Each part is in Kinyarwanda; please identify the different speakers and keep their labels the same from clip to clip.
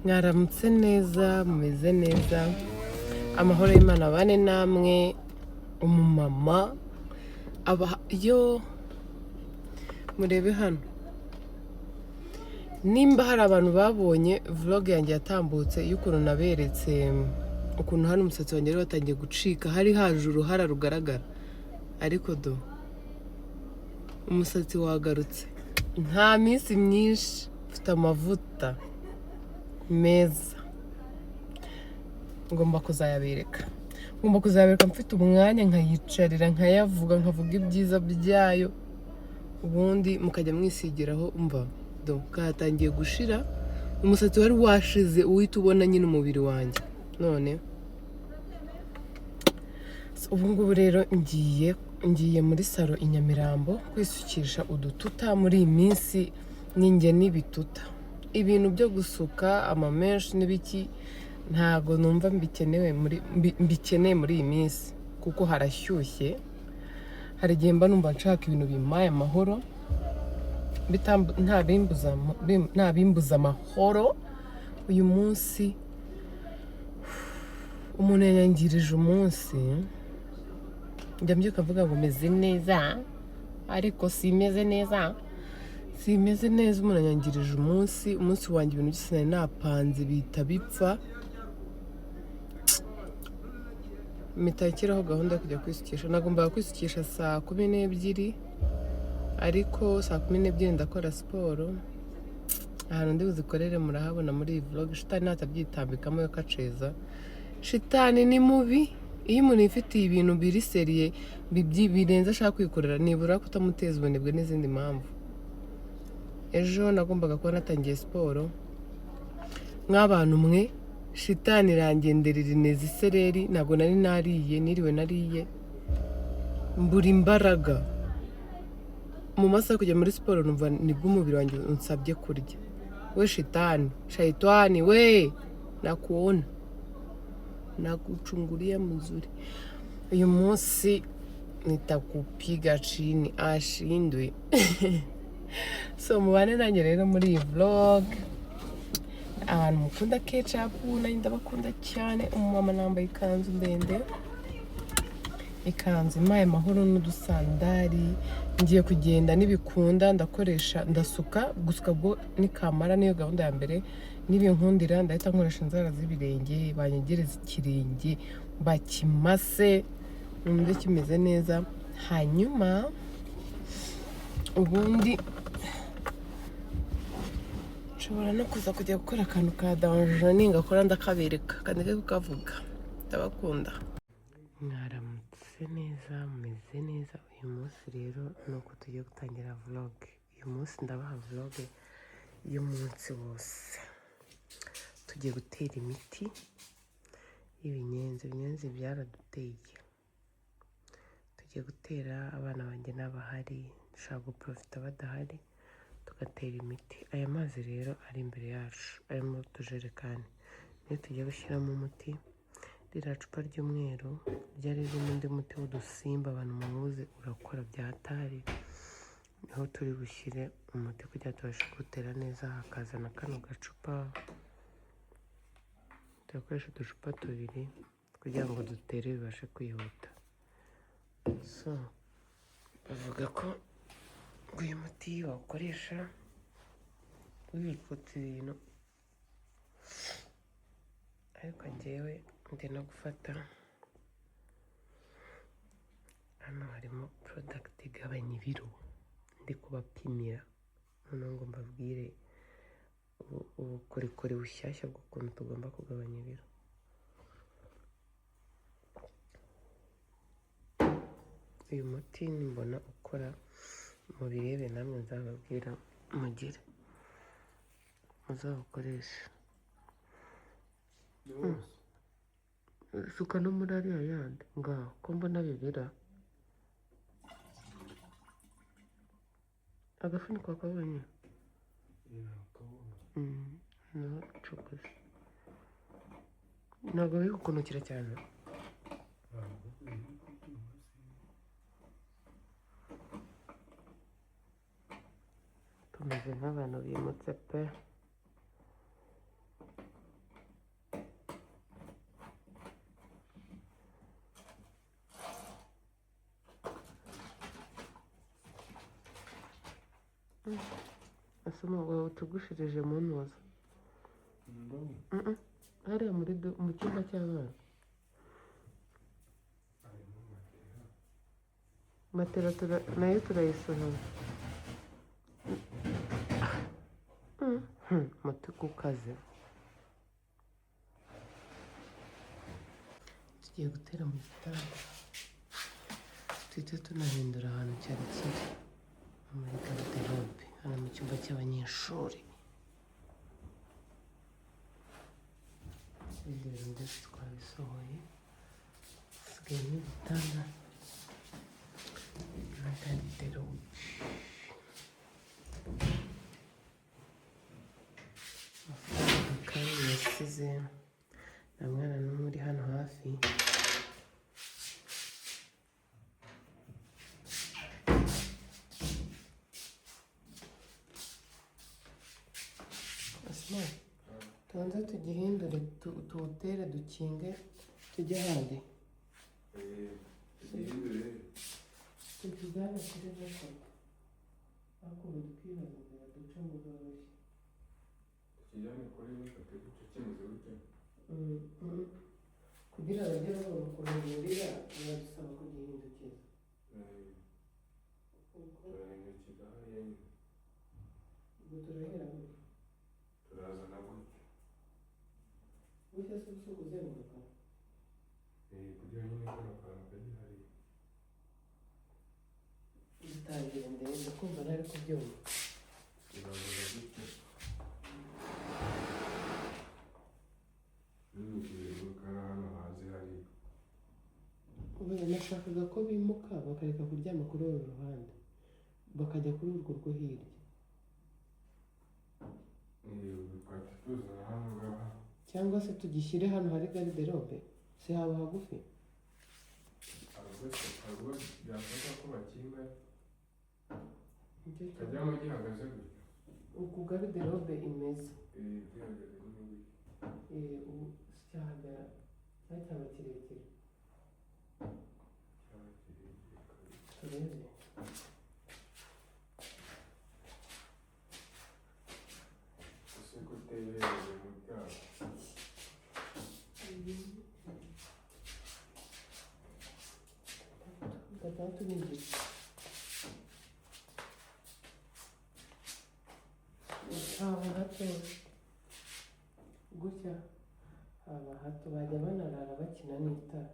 Speaker 1: Mwaramutse neza, mumeze neza, amahoro y'Imana abane namwe. Umumama aba yo murebe hano, nimba hari abantu babonye vlog yanjye yatambutse y'ukuntu naberetse ukuntu hano umusatsi wanjye wari watangiye gucika, hari haje uruhara rugaragara, ariko do umusatsi wagarutse nta minsi myinshi. Mfite amavuta meza ngomba kuzayabereka, ngomba kuzayabereka mfite umwanya, nkayicarira, nkayavuga, nkavuga ibyiza byayo, ubundi mukajya mwisigiraho. Umva do katangiye gushira, umusatsi wari washize uhita ubona nyine umubiri wanjye. None ubu ngubu rero ngiye muri salon i Nyamirambo kwisukisha udututa. Muri iyi minsi ninjye n'ibituta, ibintu byo gusuka amamenshi n'ibiki ntago numva mbikenewe muri mbikeneye muri iyi minsi, kuko harashyushye. Hari igihe mba numva nshaka ibintu bimpaye amahoro, nta bimbuza amahoro. Uyu munsi umuntu yanyangirije umunsi. Njya mbyuka mvuga ngo meze neza, ariko simeze neza, simeze neza. Umuntu anyangirije umunsi, umunsi wanjye, ibintu byose nari napanze bihita bipfa. Mpita nshyiraho gahunda yo kujya kwisukisha. Nagombaga kwisukisha saa 12, ariko saa 12 ndakora siporo. Ahantu ndi buzikorere murahabona muri iyi vlog. Shitani natabyitambikamo yo kaceza, shitani ni mubi. Iyo umuntu yifitiye ibintu biri sérieux, birenze ashaka kwikorera, nibura kutamuteza ubunebwe n'izindi mpamvu. Ejo nagombaga kuba natangiye siporo nk'abantu mwe, shitani irangenderera ineza isereri. Ntabwo nari nariye, niriwe nariye, mbura imbaraga. Mu masaha yo kujya muri siporo numva nibwo umubiri wanjye unsabye kurya. We shitani, shayitani we, nakuona nakuchungulia mzuri. Uyu munsi nitakupiga chini ashindwe. So mubane nanjye rero muri iyi vlog. Abantu mukunda ketchup, nanjye ndabakunda cyane. Umumama nambaye ikanzu ndende, ikanzu impaye amahoro n'udusandari. Ngiye kugenda, nibikunda ndakoresha, ndasuka. Gusuka bwo nikamara niyo gahunda ya mbere. Nibinkundira ndahita nkoresha inzara z'ibirenge, banyegereza ikirenge bakimase numve kimeze neza. Hanyuma ubundi nshobora no kuza kujya gukora akantu ka danger. Ningakora ndakabereka, kandeke kukavuga. Ndabakunda. Mwaramutse neza, mumeze neza. Uyu munsi rero ni uko tugiye gutangira vlog. Uyu munsi ndabaha vlog y'umunsi wose. Tugiye gutera imiti y'ibinyenzi. Ibinyenzi byaraduteye, tugiye gutera. Abana banjye n'abahari, dushaka guprofita badahari tugatera imiti. Aya mazi rero ari imbere yacu ari mu tujerekani niyo tugiye gushyiramo umuti. Ririya cupa ry'umweru ryari ririmo undi muti w'udusimba, abantu muwuzi, urakora bya hatari. Niho turi bushyire umuti kugira tubashe kuwutera neza. Hakazana kano gacupa, turakoresha uducupa tubiri kugira ngo dutere bibashe kwihuta. So bavuga ko uyu muti wawukoresha wipfutse ibintu, ariko njyewe ndi no gufata hano harimo product igabanya ibiro, ndi kubapimira noneho ngo mbabwire ubukorikori bushyashya bw'ukuntu tugomba kugabanya ibiro. Uyu muti nimbona ukora mubirebe namwe, nzababwira mugire muzawukoreshe. Suka no muri ariya yandi ngaho ko mbona bibira. Agafuniko wakabonye? Naho cokoze ntabwo biri kukunukira cyane. Tumeze nk'abantu bimutse pe. Asoma ngo utugushirije mu ntuza.
Speaker 2: Indobo.
Speaker 1: Hariya mu cyumba cy'abana.
Speaker 2: Harimo matera.
Speaker 1: Matera nayo turayisohora. Mutuku ukaze. Tugiye gutera mu gitanda, tuhite tunahindura ahantu cyari kiri muri garde-robe, hano mu cyumba cy'abanyeshuri. Ibindi bintu byose twabisohoye, hasigayemo igitanda na garde-robe. Amafaranga kandi yasize, nta mwana n'umwe uri hano hafi. Asma, tubanze tugihindure, tuwutere, dukinge, tujye ahandi.
Speaker 2: Tugihindure.
Speaker 1: Tukijyane kuri record, ariko ubu twibaza inzira ducamo zoroshye.
Speaker 2: Tukijyane kuri gatatu gice kimeze gute?
Speaker 1: Kugira bajye babona ukuntu burira, biradusaba kugihindukiza. Ubwo
Speaker 2: Turahindukiza hariya nyine.
Speaker 1: Ubwo turahera gutya.
Speaker 2: Turazana gutya.
Speaker 1: Gutya se si ukuzenguruka?
Speaker 2: Kugira nyine kano kantu kajye hariya.
Speaker 1: Dutangire ndende kumva ntari kubyumva.
Speaker 2: Turazana gutya nyine, tuzenguruka na hano haze hariya.
Speaker 1: Ubu nashakaga ko bimuka, bakareka kuryama kuri uru ruhande, bakajya kuri urwo rwo hirya.
Speaker 2: Ubu twahita tuzana hano ngaha.
Speaker 1: Cyangwa se tugishyire hano hari garde-robe, si haba hagufi?
Speaker 2: Hari ubwo byafata ko bakinga.
Speaker 1: Nicyo kibazo.
Speaker 2: Kajyamo gihagaze gutya.
Speaker 1: Uku garde-robe imeze.
Speaker 2: Gihagaze nyine gutya.
Speaker 1: Ubu cyahagara cyangwa cyaba kirekire?
Speaker 2: Cyaba kirekire kabisa.
Speaker 1: Turebe.
Speaker 2: Ese ko utebereye mu byago?
Speaker 1: Gatandatu n'igice haba hato gutya, haba hato, bajya banarara bakina n'itara.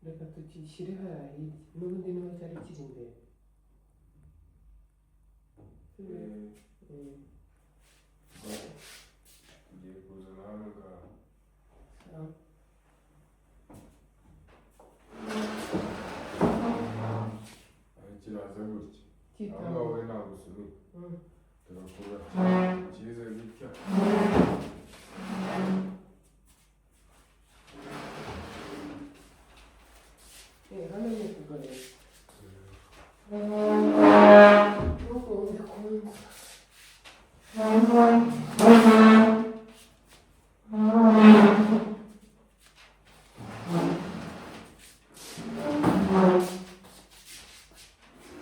Speaker 1: Reka tukishyire hariya hirya, n'ubundi niho cyari kiri imbere. Sibyo?
Speaker 2: Tugiye kuzana hano ngaha.
Speaker 1: Sawa.
Speaker 2: Aho kiraza gutya aho
Speaker 1: Kitanga.
Speaker 2: ngaho we ntabwo usunika. Turakura kize gutya.
Speaker 1: Hano ni ukugarura nk'uko bikunze.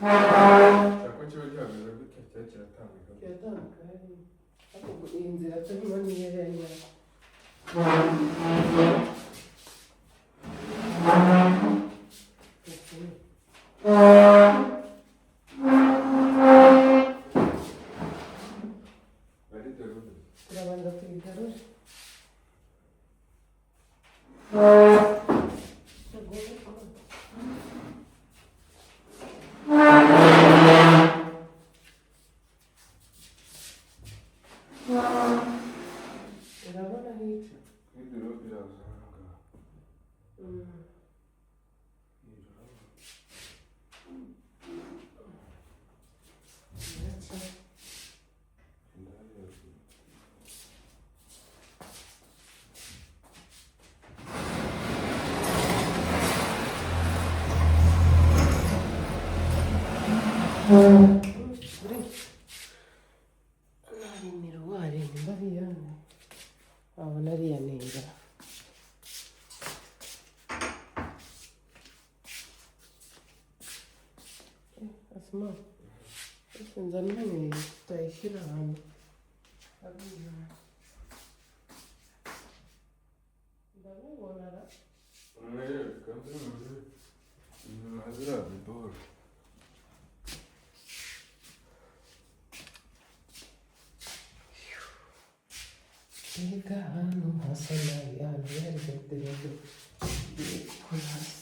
Speaker 2: Ushaka ko kiba gihagaze gutya cyangwa kiratambika?
Speaker 1: Kiratandukanye, ariko ubwo iyi nzira turimo niyo yari nyayo.
Speaker 2: Garde-robe.
Speaker 1: Turabanza tuyigarure. Urabona aho ica?
Speaker 2: Garde-robe iraza hano ngaha. Urabona?
Speaker 1: Iraca.
Speaker 2: Genda hariya ruguru.
Speaker 1: Hari miroir, nimba ari iyande wabona ari iya neza. Asma, Nzana umweyo tutayishyira ahantu. Ndabubona ra.
Speaker 2: Umweru kandi inyuma ziriya biboro.
Speaker 1: Mbega ahantu hasa nabi, ahantu hari garderobe uko hasa.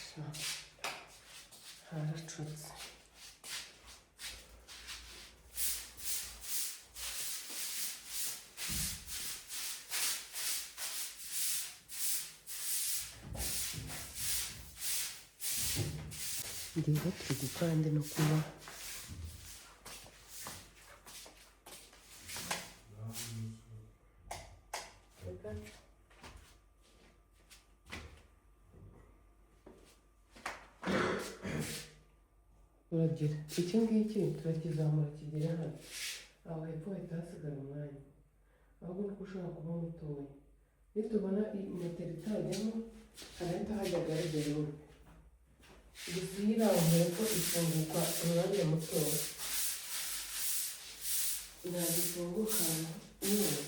Speaker 1: Sha, haracutse. Rero turi gukora ndi no kunywa. Uragira iki ngiki, turakizamura kigere hano, aho hepfo hahita hasigara umwanya, ahubwo nuko ushobora kuba mutoya. Nitubona matera itajyamo, harahita hajya garderobe. Gusa iyo iri aho hepfo ifunguka umwanya mutoya, ntabwo ifunguka yose.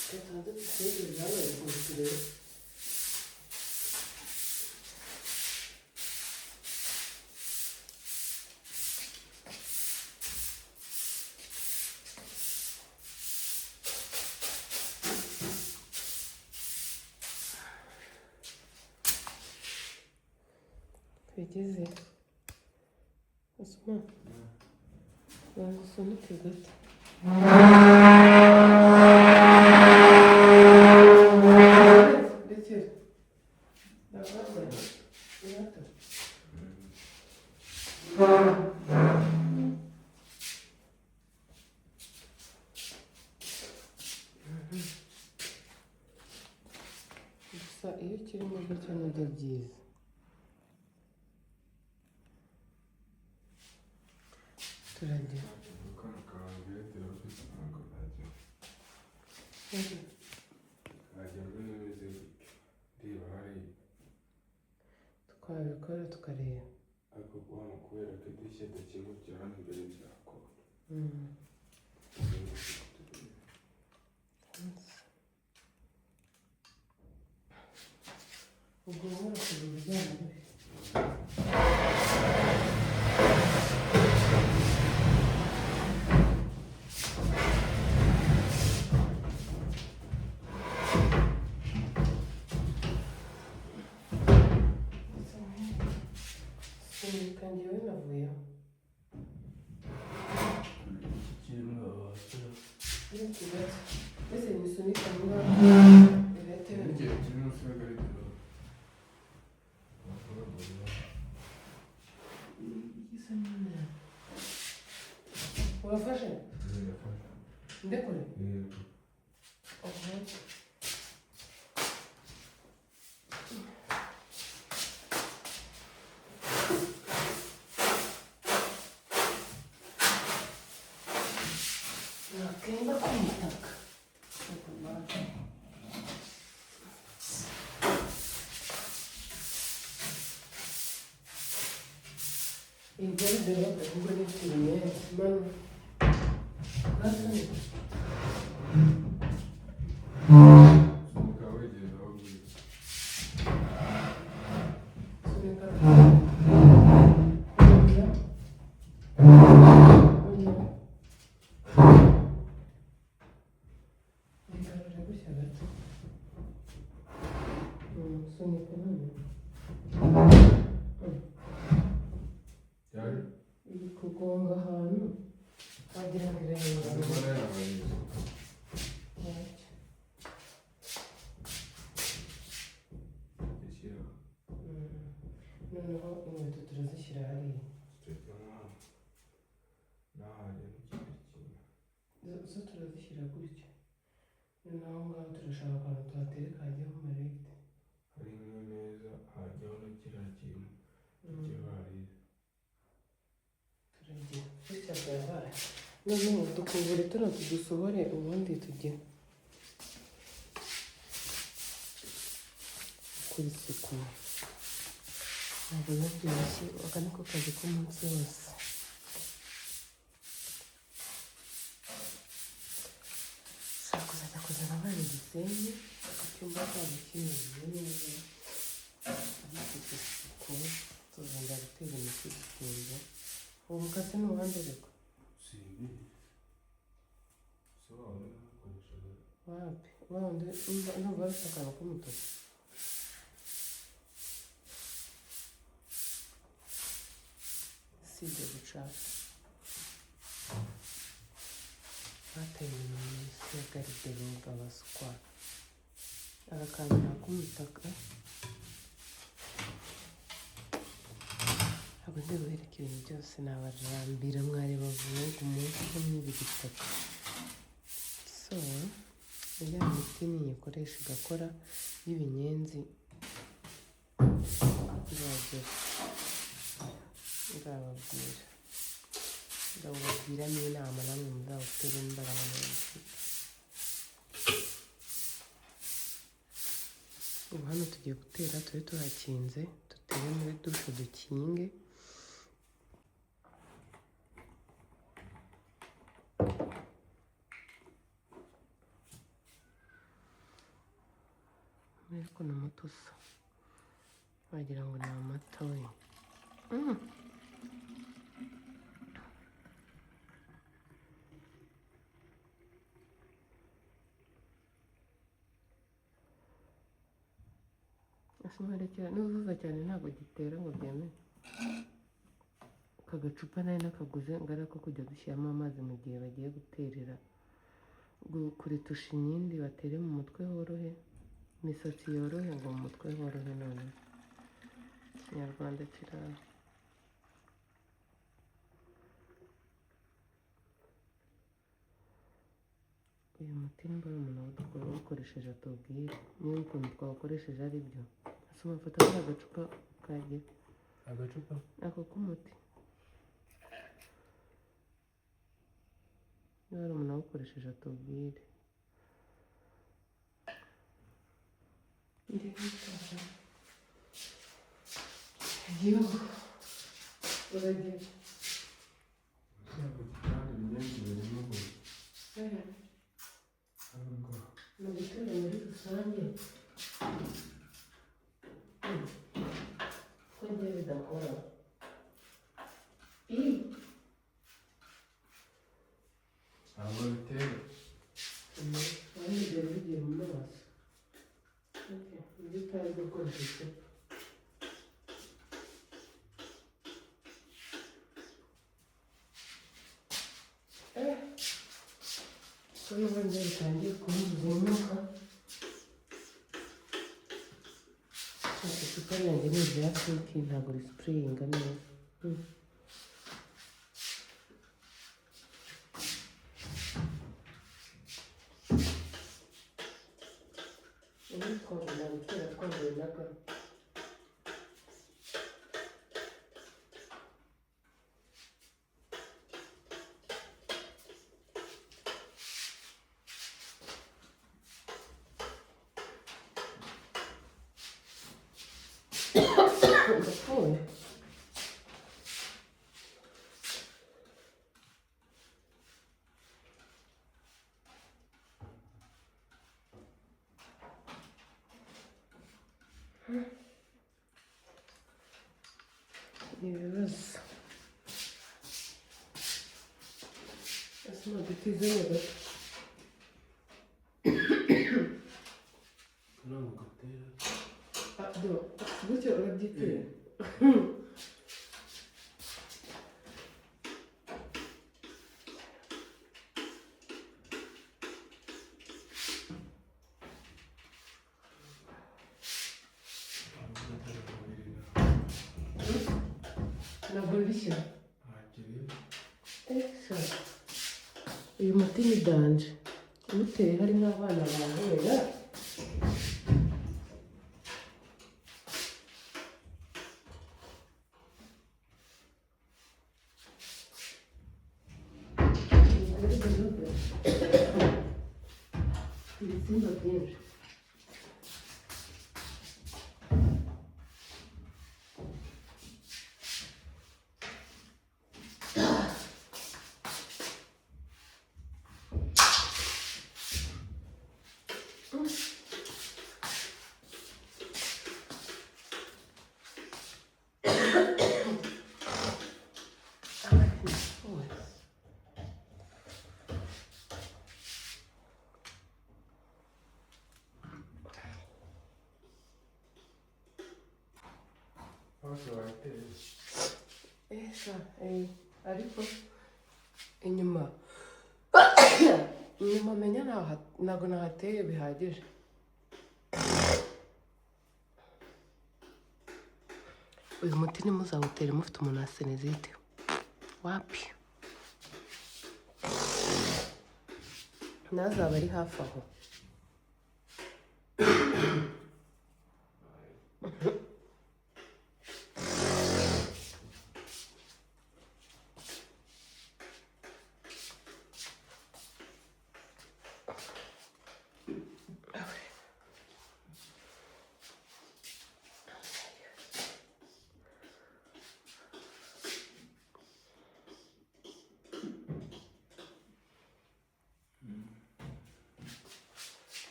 Speaker 1: Reka tubanze dutegereze hano ukuntu turebe. Twigeze Osman, banza usunike gato. Rekera, ndafata gato. Gusa iyo kirimo gutya nibyo byiza. Turagira
Speaker 2: Kano kantu garderobe ntabwo kajya. Kajya bimeze gutya. Reba hariya.
Speaker 1: Twabikora tukareba.
Speaker 2: Ariko hano kubera ko idirishya ridakingukira hano imbere byakora.
Speaker 1: Ubwo wowe urakoze ibijyanye n'ibi. Sunika, njyewe navuyeho.
Speaker 2: Iki kirimo hasi.
Speaker 1: Uretse gato mbese nisunika aho ngaho birahita.
Speaker 2: N'igihe kiri munsi ya garderobe.
Speaker 1: Igisa n'umweru. Urafashe? Ndekure?
Speaker 2: Yego.
Speaker 1: Oho. Nakenda k'umutaka. Iyi garderobe ahubwo ni turinete manu. Urasunika.
Speaker 2: Sunika wegera aho uri.
Speaker 1: Sunika. Ongera. Ongera. Bigarure gutya gato. Sunika none.
Speaker 2: Yari?
Speaker 1: Iri kugonga ahantu wagira ngo irahindura.
Speaker 2: Ndabona yabariye.
Speaker 1: Ntacyo.
Speaker 2: Ishyiraho.
Speaker 1: Noneho inkweto turazishyira hariya.
Speaker 2: Ziteretse nk'aho. N'ahajya n'ikindi kintu.
Speaker 1: Zo turazishyira gutya. Noneho aho ngaho turashaka akantu tuhatereka hajyaho amarete.
Speaker 2: Hari nk'imeza hajyaho na kiriya kintu cy'ivarisi.
Speaker 1: Turagira gutya byabaye. Noneho dukubure tuno tudusohore, ubundi tugire gukora isuku. Ntabwo biba byoroshye, aka niko kazi k'umunsi wose. Ushobora kuzajya kuzana abana Gisenyi, icyumba cyabo kimeze neza, gifite isuku, tuzongera gutera imiti gitinze. Uwo mukasi ni uwande ariko?
Speaker 2: Si ibi se wa wundi nakoreshaga?
Speaker 1: Wapi, wa wundi ndumva bafite akantu k'umutuku. Si ibyo gucapa. Bateye ibintu munsi ya garde-robe, abaswa. Aka kantu ni ak'umutaka. Ntabwo ndi bubereke ibintu byose, nabarambira mwareba vlog umunsi umwe, ibiri, itatu. So ya miti niyikoresha igakora y'ibinyenzi, nzagera nzababwira, nzababwira n'inama, namwe muzawutere imbaraga mufite. Ubu hano tugiye gutera, tube tuhakinze, dutere muri dushe, dukinge. Murebe ukuntu umuti usa, wagira ngo ni amata we. Ese mwerekera nuzuza cyane, ntabwo gitera ngo byemere. Aka gacupa nari nakaguze ngo ari ako kujya dushyiramo amazi mu gihe bagiye guterera, kuretusha inyindi, batere mu mutwe horohe, imisatsi yorohe, ngo mu mutwe horohe. None Ikinyarwanda kiraho. Uyu muti nimba ari umuntu wawukoresheje atubwire niba ukuntu twawukoresheje ari byo. Asoma, mfata kariya gacupa kagira
Speaker 2: Agacupa?
Speaker 1: Ako k'umuti, niba hari umuntu wawukoresheje atubwire. Ngiye kubitwara. Yo, uragiye.
Speaker 2: Ntabwo kandi ibinyenzi birimo ngo ntabwo.
Speaker 1: Ni ugutera muri rusange ko ngiye bidakora. Ii.
Speaker 2: Ntabwo bitera.
Speaker 1: Ubundi byari bigiye mu maso. Okay, ibyo utazi gukoresha icupa. Ko n'ubundi bitangiye kumbuza umwuka. Icupa ryanjye ni irya fake, ntabwo risprayinga neza. Ubundi twagomba gutera twambaye na ga. Ndapfuye. Ni ibibazo. Ese dutizanye gato.
Speaker 2: Ntabwo gatera.
Speaker 1: Ah, do, gutya urabyitera.
Speaker 2: Ntabwo gatera kabiri.
Speaker 1: Ntabwo bishya.
Speaker 2: Ntacyo rero.
Speaker 1: Ese uyu muti ni danger, uwuteye harimo abana bahera. Ibisimba byinshi. Sha, ariko inyuma inyuma menya ntabwo nahateye bihagije. Uyu muti ntimuzawutere mufite umuntu wa sinezite, wapi, ntazaba ari hafi aho.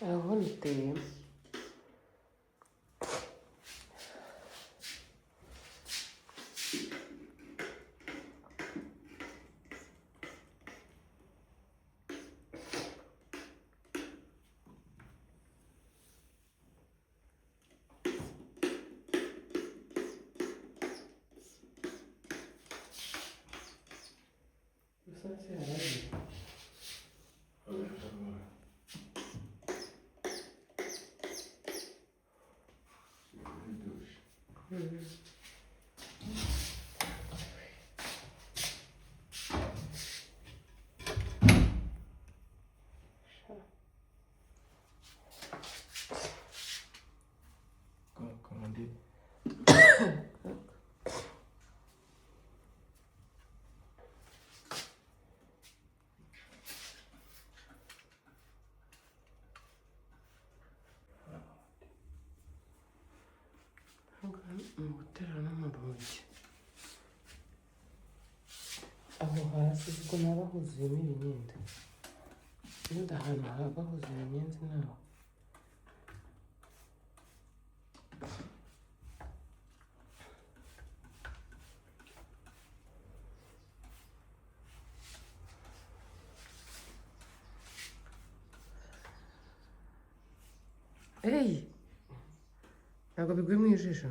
Speaker 1: Aho uteye. Gusa se harabi.
Speaker 2: Muri dushe. Comment dire?
Speaker 1: Mu gutera no mu rugi aho hasi, kuko haba huzuyemo ibinyenzi. Ubundi ahantu haba huzuye ibinyenzi ntaho. Eyi, ntabwo biguye mu ijisho?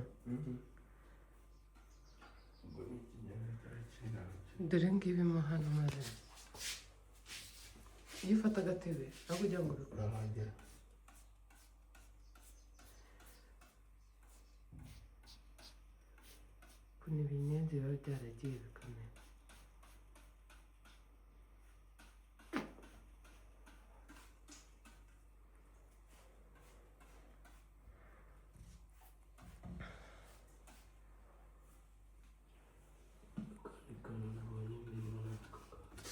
Speaker 2: Ubwo ni ikinyabupfura cy'intange.
Speaker 1: Dore ngibi mo hano, maze iyo ufata agatebe aho kugira ngo bikore.
Speaker 2: Urahagera.
Speaker 1: Ukuntu ibinyenzi biba byaragiye bikamera.
Speaker 2: Akandi kantu nabonye imbere muri aka kantu.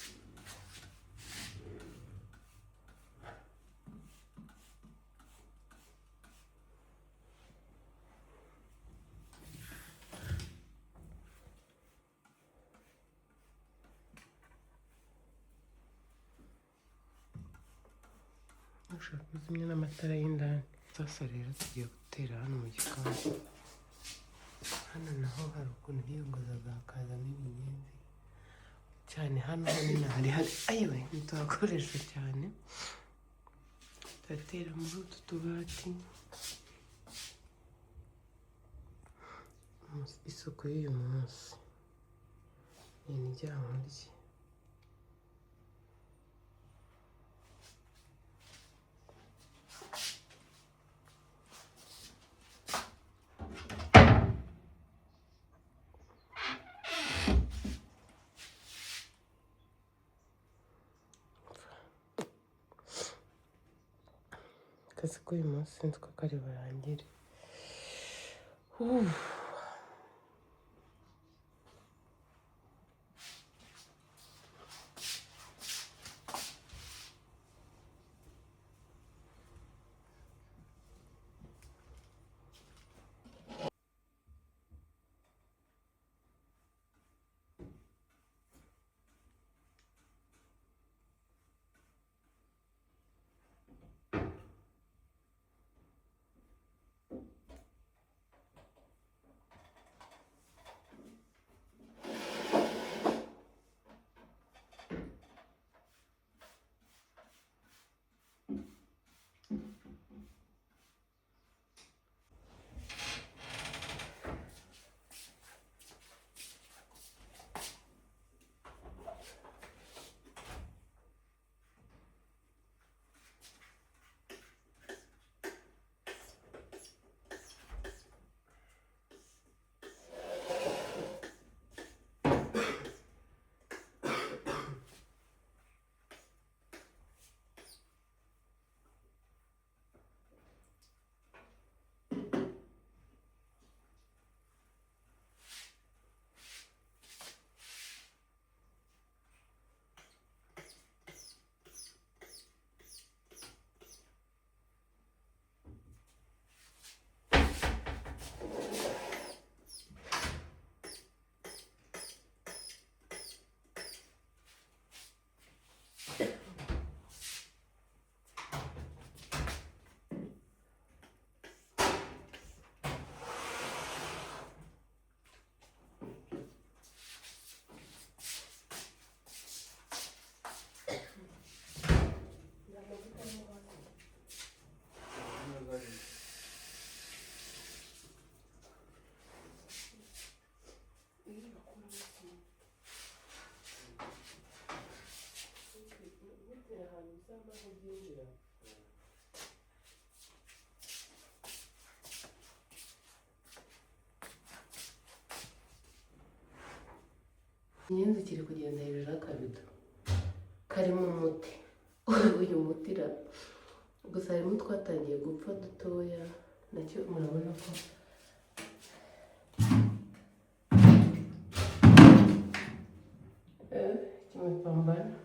Speaker 1: Ushobora kuzimya n'amatara y'indani. Sasa rero tugiye gutera hano mu gikoni. Hano naho hari ukuntu hiyongozaga hakazamo ibinyenzi cyane. Hano hanini hari hari, ayiwe, ntituhakoresha cyane. Turatera muri utu tubati. Isuku y'uyu munsi ni indyankurye. Akazi k'uyu munsi sinzi ko kari burangire. Uff. Inyenzi kiri kugenda hejuru y'akabido karimo umuti. Uyu muti ra gusa harimo utwatangiye gupfa dutoya, nacyo murabona ko kimepambana.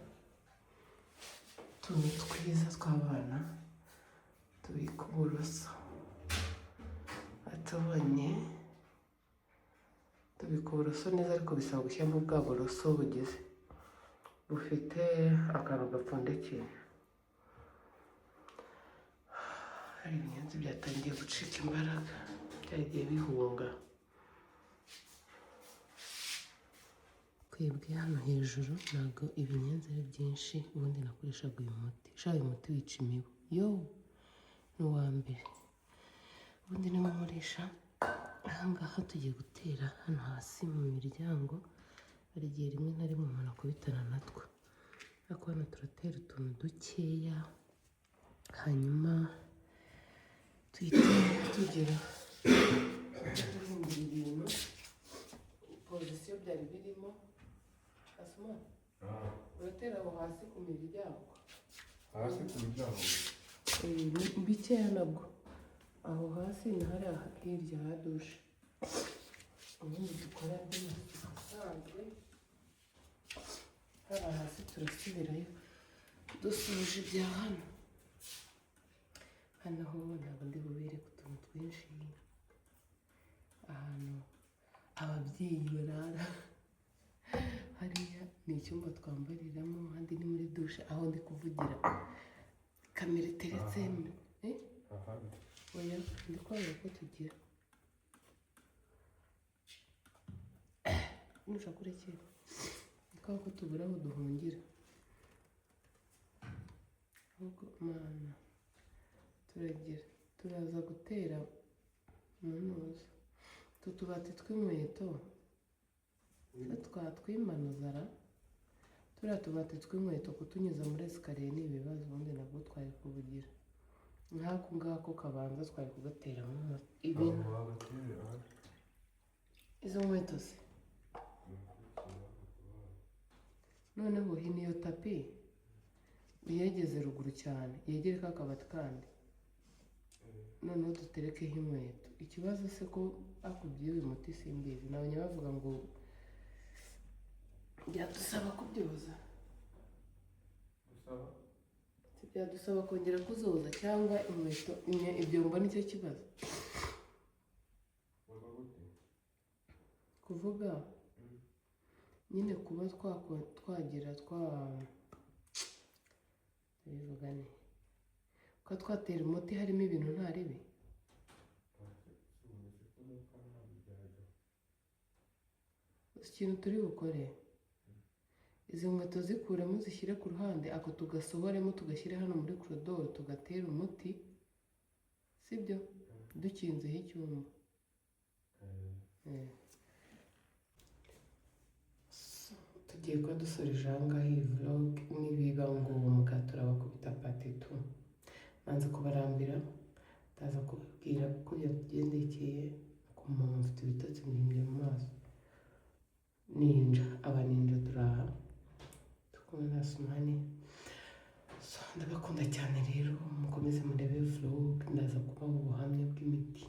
Speaker 1: Utuntu twiza tw'abana tubika uburoso atubonye, tubika uburoso neza, ariko bisaba gushyiramo bwa buroso bugize bufite akantu gapfundikiye. Hari ibinyenzi byatangiye gucika imbaraga, byagiye bihunga. Twebwe hano hejuru ntabwo ibinyenzi ari byinshi, ubundi nakoreshaga uyu muti. Sha, uyu muti wica imibu yo ni uwa mbere. Ubundi niwo nkoresha. Ahangaha tugiye gutera hano hasi mu miryango, hari igihe rimwe na rimwe umuntu akubitana natwo, ariko hano turatera utuntu dukeya, hanyuma tuhite tugera duhindura ibintu position byari birimo. Asuma, uratera aho hasi ku miryango.
Speaker 2: Hasi ku miryango?
Speaker 1: Ni bikeya nabwo, aho hasi na hariya hirya ha douche. Ubundi dukora andi masuku asanzwe haba hasi, turasubirayo dusoje ibya hano. Hano ho ntabwo ndi bubereke utuntu twinshi, ahantu ababyeyi barara. Hariya ni icyumba twambariramo, ahandi ni muri douche, aho ndi kuvugira kamera iteretse. Eh?
Speaker 2: Aha.
Speaker 1: Oya, ndi kwanga ko tugira nushaka urekere, ndi kwanga ko tubura aho duhungira. Ahubwo Mana, turagira turaza gutera mu ntuza utu tubati tw'inkweto twatwimanuza ra. Turiya tubati tw'inkweto kutunyuza muri escalier ni ibibazo, ubundi nabwo twari kubugira nk'ako ngako kabanza twari kugateramo ibintu.
Speaker 2: Aho bagatera aha.
Speaker 1: Izo nkweto se noneho hino iyo tapi uyegeze ruguru cyane, yegere ka kabati kandi, noneho duterekeho inkweto. Ikibazo se ko akubwiye uyu muti simbizi, nabonye bavuga ngo byadusaba kubyoza.
Speaker 2: Gusaba?
Speaker 1: Si byadusaba kongera kuzoza cyangwa inkweto ibyombo nicyo kibazo.
Speaker 2: Uvuga gute?
Speaker 1: Kuvuga nyine kuba twagira twa ndabivuga ne kuba twatera umuti harimo ibintu nta ribi. Ikintu turi bukore, izi nkweto zikuremo zishyire ku ruhande, ako tugasohoremo tugashyire hano muri koridoro, tugatera umuti, sibyo, dukinzeho icyumba. So, tugiye kuba dusoreje aha ngaha iyi vlog, nibiba ngombwa turabakubita part 2. Nanze kubarambira, ndaza kubabwira uko byatugendekeye. Ku muntu mfite ibitotsi mbyimbye mu maso. Ninja, aba ninja turaha turi kumwe na Sumani. So, ndabakunda cyane rero, mukomeze murebe vlog, ndaza kubaha ubuhamya bw'imiti.